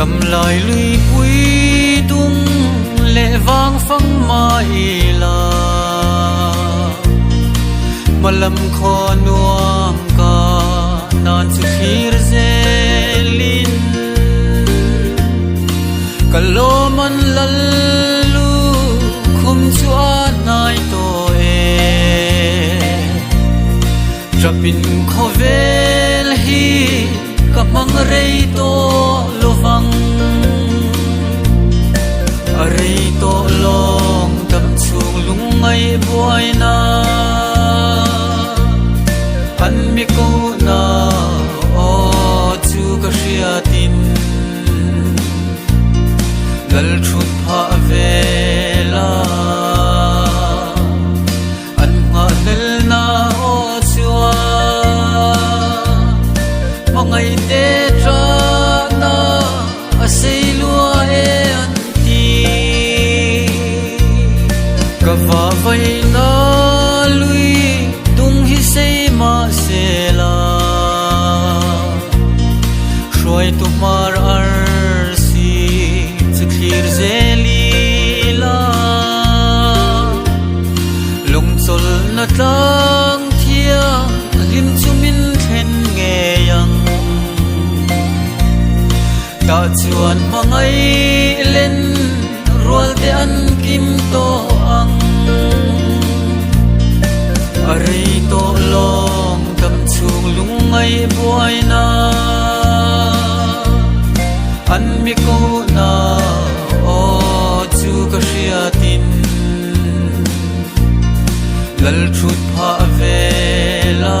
Damlai luipui dung leh vang fang mah ila, hmalam khaw nuam ka nan chu thlir zelin ka lawm an lal lu khum chu a hnai tawh e. Ṭapin khawvel hi ka hmang rei tawh lovang. A rei tawh lawng dam chhung lungngaih buaina an mi kohna aw chu ka hriatin lal thut phah vela. An nghahhlelna aw chuan hmangaihte ṭahna a sei lua e an ti. Ka vahvaina lui dung hi sei mahsela hruaitu hmar arsi chu thlir zel ila. Lungchawlhna tlang thiang hlim chu min thlen ngei ang. Tah chuan hmangaih len rual te an kim tawh ang. A rei tawh lawng dam chhung lungngaih buaina an mi kohna aw chu ka hriatin. Lal thut phah vela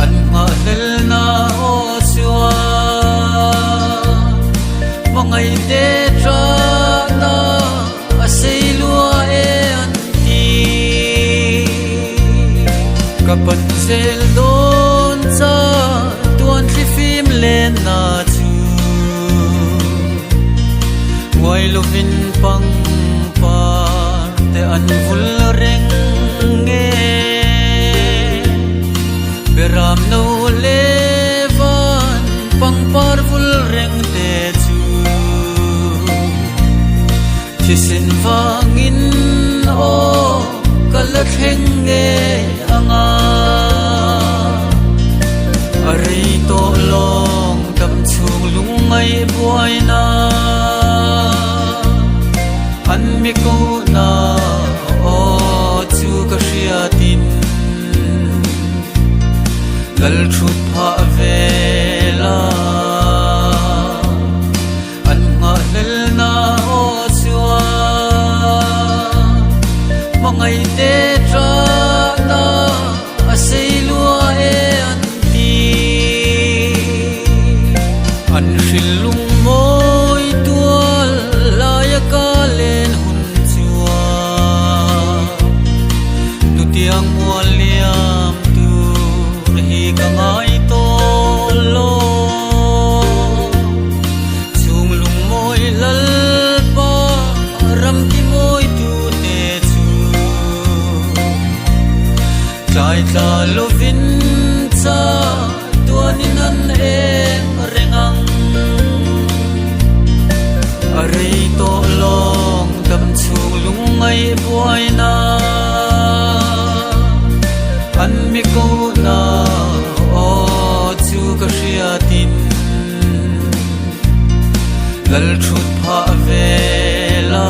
an nghahhlelna aw chuan hmangaihte ṭahna a sei lua e an ti. Ka pan zel dawn cha tuan thlifim lenna chu. Uai lovin pangpar te an vul reng nge. Beram no le van pangpar vul reng te chu. Thisen vangin aw ka la thleng nge anga. A rei tawh lawng dam chhung lungngaih buaina an mi kohna aw chu ka hriatin lal thut phah vela. An nghahhlelna aw chuan hmangaihte ṭahna a sei lua e an ti. An hrilhlung mawi tual laia ka len hun chuan nutiang mual liam tur hi ka ngai tawh lo. Chung lungmawi Lalpa ram ti mawi tute chu tlai tla lovin cha tuanin an eng reng ang. A rei tawh lawng dam chhung lungngaih buaina an mi kohna aw chu ka hriatin. Lal thut phah vela.